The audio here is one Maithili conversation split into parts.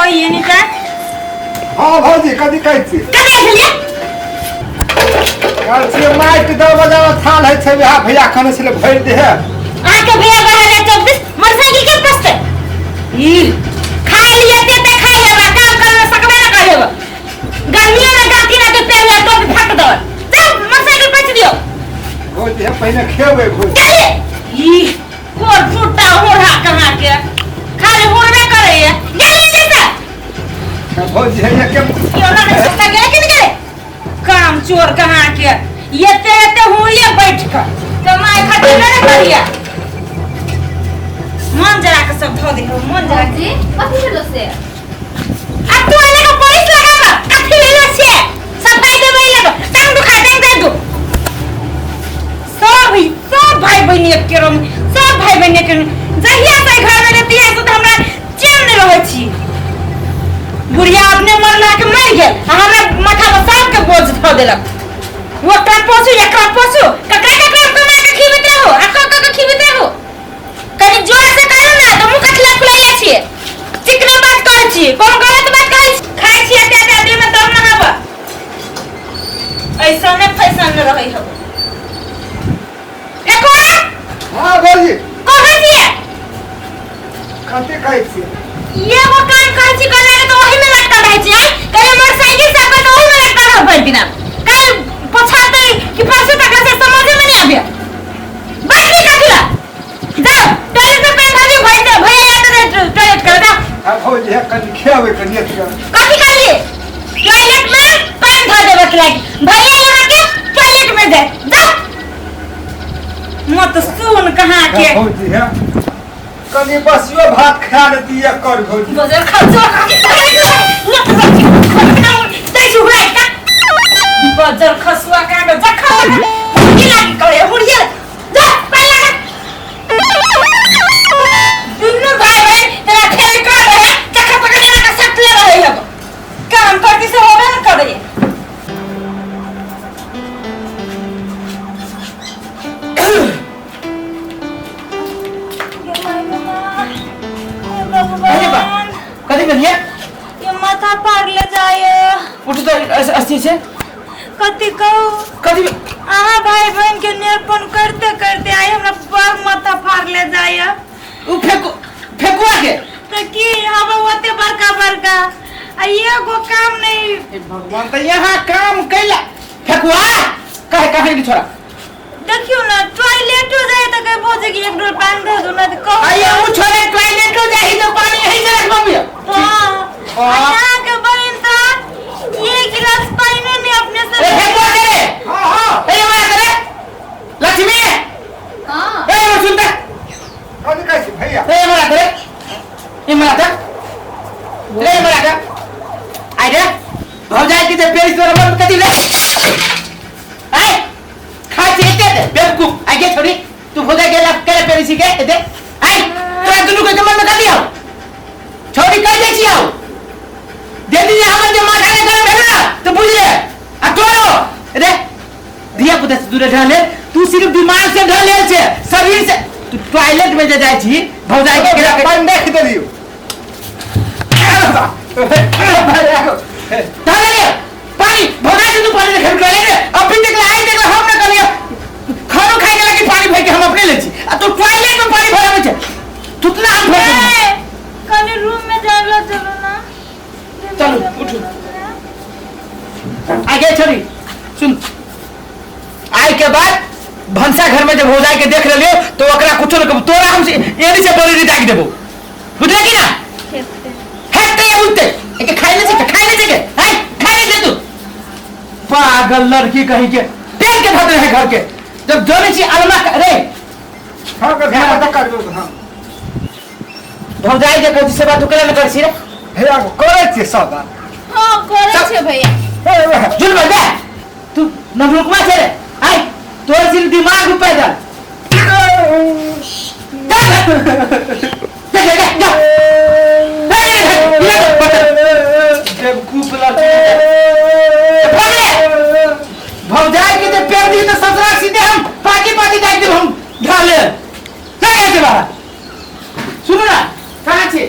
होइए नीचा। हाँ भौजी, कथी कहै छी? कथी भेलिए? कहै छियै माटि दरवाजा मे थाल होइ छै, वएह भैया कहने छलै भरि दे। अहाँके भैया 12,024 मोटरसाइकिल के पसते ई खाय लिए ते ते खाय लेबा, काम करे सकबे ना करेबा। गर्मियों में गाती ना के पैर ला टोपी फट दो, चल मोटरसाइकिल बेच दियो। भौजी हम पहिने खेबै भौजी। चलिए ई कोर फुटा होड़ा कहाँ के खाली होड़बे करे ये गेलिए जैसे भौजी है के क्यों ना सस्ता गेले कि नहीं गेले? काम चोर कहाँ के एते एते हुड़िए बैठ कर कमाए खातिर नहीं करिया, मन जरा के सब धो दे, मन जरा के। जी कथी भेलो से? आ तू एने के पुलिस लगाबा, कथी भेलो से? सफाई देबै लग टांग दुखा टांग दे दो। सब सब भाई बहन एक के रंग, सब भाई बहन एक के रंग। जहिया से घर में रहती है तो हमरा चैन नहीं रहै छी। बुढ़िया अपने मरला के मर गेल आ हमरा माथा पर सबके बोझ धऽ देलक। ओकरा पोसू, एकरा पोसू, ककरा ककरा कमा के खिबैत रहू आ क क के खिबैत रहू। कनि जोर से कहू ना तऽ मुँह कथी लए फुलैले छियै? चिकना बात कहै छी, कोनो गलत बात कहै छी? खाइ छियै एते एते देह में दम ना आबऽ, ऐसने फैशन में रहै हब। फेकुआ। हाँ भौजी। कहै छियै। कथी कहै छियै? एगो काम कहै छी करे के तऽ ओही में लटकल रहै छी। आँय कहियो मोटरसाइकिल से आबै तऽ ओही में लटकल रहब भरि दिना। काल्हि पोछातै कि परसू तक से समझे में नहीं आबे। बैठ कथी ला, जाओ टॉयलेट में पानि भर दियौ, भैया भैया आयत तऽ टॉयलेट कर जाओ। हाँ भौजी है कनि खेबै कनि अथी कर। कथी कहलिए? टॉयलेट में पानि धऽ देबऽ के लागी, भैया यहाँ के टॉयलेट में जाए, जाओ। मत सुन कहाँ के। हाँ भौजी है कनि बसियो भात खा लेती कर भौजी। बजर खर्चो बजर खसुआ कहाँ के जखा की लागी करे हुड़िया जा पानि लगा। दुनू भाई बहन तेरा खेल कर रहे चखा पकड़ के सटले रहे अब काम करती से होबे न करे। अरे बा, कथी भेलियै? ये माथा फाड़ ले जाय। उठ तो अस्सी से। कथी कहू? कथी? अहाँ भाई बहन के नेपन करते करते आइ हमरा बड़ माथा फाड़ ले जाय। उ फेकु फेकुआ के तो की हम ओते बड़का बड़का आ एगो काम नहीं। हे भगवान, तो यहाँ काम कैला फेकुआ कहे कहे कि छोरा देखियो ना टॉयलेटो जाए तो कहे बोझे कि एक डोल पानी दे दो ना तो कहो। आइए उ छोरे टॉयलेटो जाही तो पानी यही से रखबो भैया। हाँ। हाँ। यहाँ के बहन तो एक गिलास पानी नहीं अपने से। ए फेकुआ के रे। हाँ हाँ। ए माया करे लक्ष्मी। हाँ। ए वो सुनता। कथी कहै छी भैया? ए माया करे ए माया कर ए माया कर आई रे भौजाई के जे पेरिस तोरा मन कथी ले आय खाइ छी एते दे बेवकूफ आई गे छोड़ी तू भौजाई के ला केला पेरिस के एते आय तोरा दुनू के मन में कथी आउ छोड़ी कह जाइ छी आउ दे दी हमर जे माथा के गरम भेल ना तो बुझ ले आ तोरो रे धिया पुता से दूरे ढले तू सिर्फ दिमाग से ढले छे शरीर से तू टॉयलेट में जे जाइ छी भौजाई के केला पानि राखि देलियौ। ढले पानी भौजाई से तू पानी रखे टॉयलेट में अब भी देखला आई देखला हम ना कहलिए खानो खाए के लगी पानी भर के हम अपने ले छी आ तू टॉयलेट में पानी भराबै छे तू इतना हम भर देबो। ए, कनी रूम में जाइला चलो ना। चलू, उठू। आगे छोड़ी सुन आय के बाद भनसा घर में जब हो जाए के देख लेलियो तो ओकरा कुछो न कहबो तोरा हम एनी से बोली दाग देबो बुझले कि ना हेते या बुझते एके खाइ ले छै खाइ ले छै के हाय खाइ ले छै तू पागल लड़की कहीं के पेट के धर रहे घर के जब जोनी छी अलमा रे हाँ कथी बात करबो हाँ। भौजाई जे कहै छी से बात तू केना न करै छी रे? भैया करै छियै सब बात। हाँ करै छियै भैया। जुल बल बे तू नमरुकमा छे रे आय तोर सिर्फ दिमाग पैदल जा जा जा जा बेवकूफ लड़की भौजाई के जे पेड़ दी तो ससुरा सीधे हम पाकी पाकी दाग देब हम ढाले जा ऐसे बाहर। सुनू ना कहाँ छी?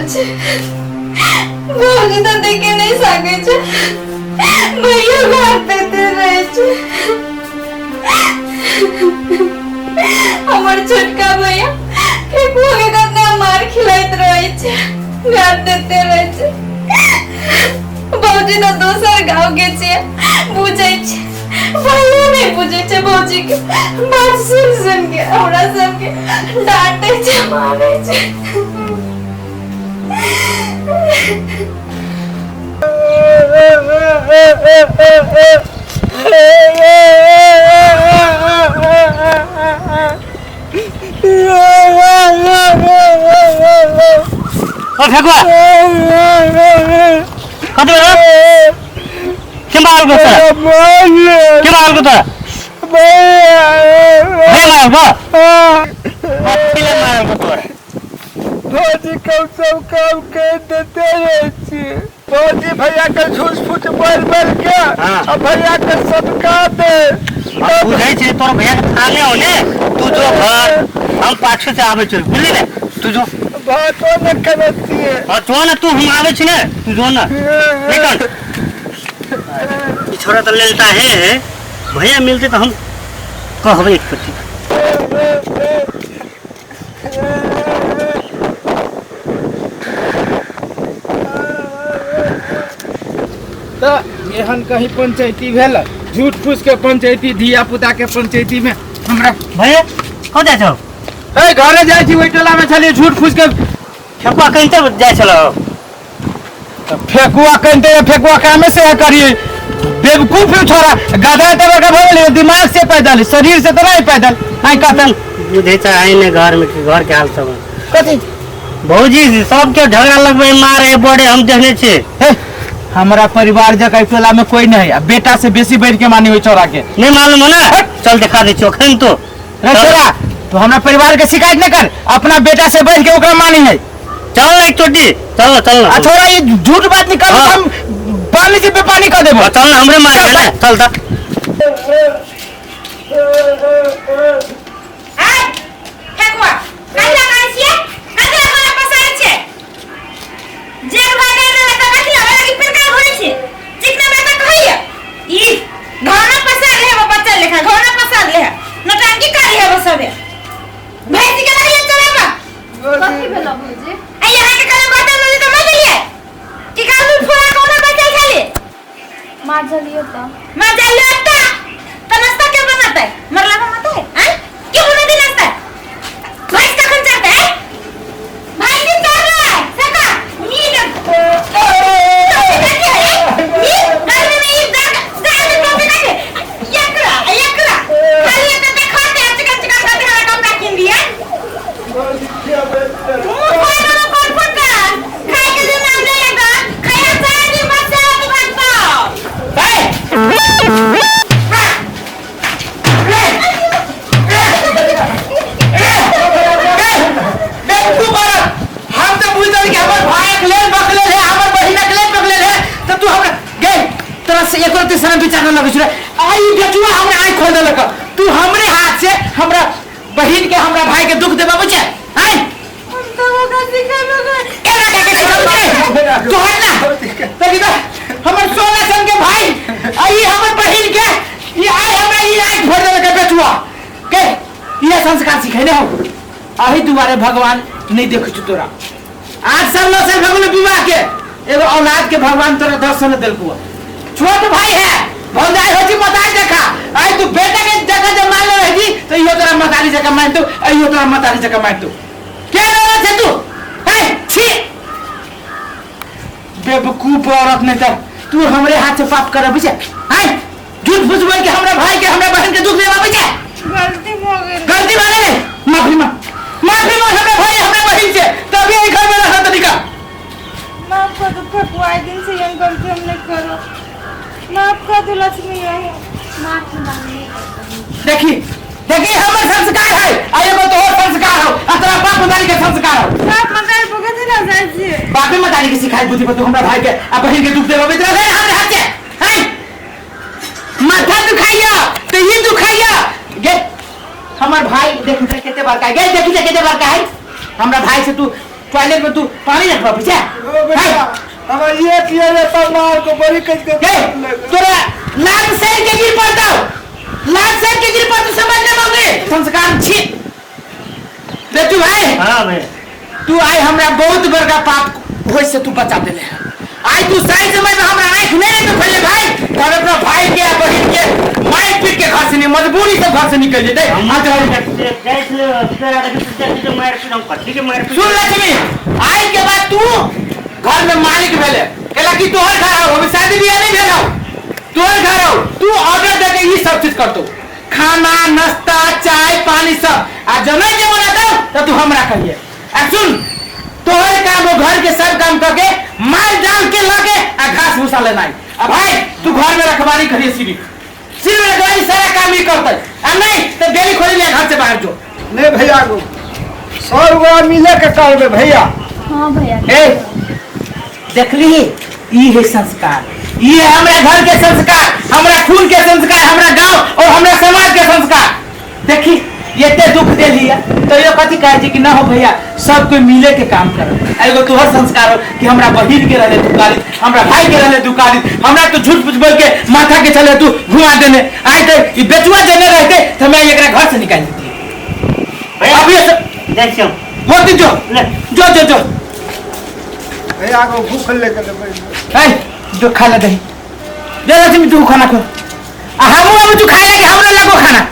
रहल छै। भौजी तऽ देखे नहि सकै छै, भैया घर देते रहै छै। हमर छोटका भैया फेकुआ के कतना मार खिलाइत रहै छै, घर देते रहै छै। भौजी तऽ दोसर गाँव के छियै, बुझै छै, भैया नहि बुझै छै। भौजी के बात सुन सुन के हमरा सबके डांटे छै, मारै छै। ओ फेकुआ, कति बेर के मारलको तोरा? के मारलको तोरा? भैया मारलको? कथी मारलको तोरा? भौजी कम सब काम कर देते रहै छियै। भौजी भैया के झूठ फूट बोल बोल के आ भैया के सदका दे। बुझै छै तोर भैया के थाने हो ने, तू जो घर, हम पाछू से आबै छी, बुझली ने? तू जो भातो ने करै छियै। और जो ने तू, हम आबै छी ने, तू जो ने। निकल। ई छोरा तो लेलता है, भैया मिलते तो हम कहबै एक पट्टी। तऽ एहन कहीं पंचायती भेल झूठ फूस के पंचायती, धिया पुता के पंचायती में हमरा भैया कतऽ जाइ छौ? ए घरे जाइ छी, ओहि टोला में छलियै झूठ फूस के। फेकुआ कहिते जाइ छलौ? फेकुआ कहिते, फेकुआ कामे से करिए बेवकूफ है छोरा, गधा ते बड़का भऽ गेलै, दिमाग से पैदल, शरीर से तऽ नहीं पैदल। आई कहतन बुझै छै आइ ने घर में कि घर के हाल सब कथी। भौजी सबके झगड़ा लगबै, मारे बड़े हम देखने छियै। हे, हमरा परिवार जगह टोला में कोई नहीं, आ बेटा से बेसी बढ़ के मानी ओहि छोरा के। नहीं मालूम हो ना, चल देखा दै छियौ अखन तो। रे छोरा, तू हमरा परिवार के शिकायत नहीं कर, अपना बेटा से बढ़ के ओकरा मानी है। चल ना एक चोटी, चल चल ना। आ छोरा ये झूठ बात निकाल, हाँ। हम पानी से बेपानी कर देबो। हाँ, चल ना, हमरे मारे ना, चल ता। आय फेकुआ, कथी लए करै छियै? कथी लए खाना पसारै छियै? जेठ भाई नहि रहै तऽ कथी लए लगी पिरका घुरै छियै? चिकना बेटा कहैया ई घरना पसार ले है, बच्चा लेखा घरना पसार ले है, नौटंकी करी है सबे। भैंसी के लगी चलाबा। कथी भेलो भौजी? आ यहाँ के कलम बर्तन में तो मत दिए कि कालू फोड़ा कोना बचल छले। माजलियो तऽ। मजा लेता तो नाश्ता के बनाता है? मरला बनाता है? हैं क्यों बना दे नाश्ता? भैंस कखन चढ़ता है? भैंस नहीं चढ़ रहा है सका नींद टोपी काटे है नींद गर्मी में ई दाग दाग में टोपी काटे एकरा एकरा खाली एते देखाते चिकन चिकन करते हमरा कपड़ा किन दिया। मुंह खोल दो फट फट का खाए के लिए नाम ले लेगा खाया चार दिन बाद से तू भाग पाओ। बेवकूफ औरत, हम तो बुझ कि हमर भाई अकलेल बकलेल है, हमर बहिन अकलेल बकलेल है, तो तू हमरा गए तोरा से एको रत्ती शरम विचार न लगै छौ। आई बेचुआ हमरा आँखि खोल देलक, तू हमरे हाथ से हमरा बहिन के हमरा भाई के दुख देबा बुझे? आइ हम तो ओकरा सिखेबे कर केना के के सिखाबै छै तोहर ना तभी तो हमर 16 सन के भाई आई हमर बहिन के ई आइ हमरा ई आँखि फोड़ देलक बेचुआ के। इहे संस्कार सिखेने हो, अही दुआरे भगवान नहीं देखै छौ तोरा। आज सब लोग से भगवान विवाह के एगो औलाद के भगवान तोरा दर्शन देलकौ। छोट भाई है भौजाई हो छी मतारी जका, आई तू बेटा के जगह जब मान ले रही तो इहो तोरा मतारी जका मान दू, इहो तोरा मतारी जका मान दू। के औरत है तू? है छी बेवकूफ औरत, नहीं तो तू हमरे हाथ से पाप कर बुझे? आई झूठ फूस बोल के हमरा भाई के हमरा बहन के दुख देवा बुझे? गलती भऽ गेल। गलती माने नहीं, माफी मांग, माफी मांग हमरा भाई हमरा बहन से, तभी एहि घर में रहत तरीका। माफ कर दो फेकुआ, आइ दिन से एहन गलती हम नहीं करो, माफ कर दो लक्ष्मी आई। माफी मांगने। देखी देखी हमर संस्कार है, आ एगो तोहर संस्कार हो, आ तोरा बाप मदारी के संस्कार हो। बाप मदारी पर कथी लए जाइ छियै? बापे मदारी के सिखाई बुद्धि पर तू हमरा भाई के आ बहन के दुख देबा बेटा रे हमरे हाथ से। हैं माथा दुखाइया तो ई दुखाइया गे हमर भाई देखी त केते बड़का है, गे देखी त केते बड़का है। हमरा भाई से तू टॉयलेट में तू पानी रखबा बुझा। ओ बेटा हमरा ये किया रे तब मार को बड़ी कह के ए तोरा लात सर के गिर पड़ता, लात सर के गिर पड़ता, समझ ले मम्मी संस्कार छी। बेटू भाई हाँ भाई तू आइ हमरा बहुत बड़का पाप होय से तू बचा देले। आइ तू सही समय में हमरा आँख नहीं रहे खोले भाई, तब अपना भाई के आ बहिन के मार पीट के घर से नहीं, मजबूरी से घर से निकल जेते। सुन लक्ष्मी, आइ के बाद तू घर में मालिक भेले, कहला कि तोहर घर हो, अभी शादी बियाह नहीं भेल हो, तोहर घर हो, तू ऑर्डर दे के ई सब चीज करतो, खाना नाश्ता चाय पानी सब, आ जब नहीं जे बनातो तो तू हमरा कहिए। आ सुन तोहर काम हो घर के सब काम करके माल जाल के लगे आ घास भूसा लेना। आ भाई तू घर में रखवारी करिए, सिर्फ सिर्फ रखवारी सारा काम ही करते, आ नहीं तो डेली खोली ले घर से बाहर जो। नहीं भैया को 100 रुपया मिले के करबे भैया। हाँ भैया ए देखली ई है संस्कार, ई है हमरा घर के संस्कार, हमरा खून के संस्कार, हमरा गांव और हमरा समाज के संस्कार। देखी एते दुख देली है तो ये कथी कहे छी कि ना हो भैया सब कोई मिले के काम करो। एगो तोहर संस्कार हो कि हमरा बहिन के रहले दुकाली, हमरा भाई के रहले दुकाली, हमरा तो झूठ फूस बोल के माथा के चले तू घुमा देने। आइ तो ई बेचुआ देने रहते तो मैं एकरा घर से निकाल देती। अभी देख चल होती जो ले जो जो जो भैया को भूख लेके देबै। ए जो खा ले दही दे लक्ष्मी तू खाना खो, आ हमू अब तू खाए लगे हमरा लगो खाना।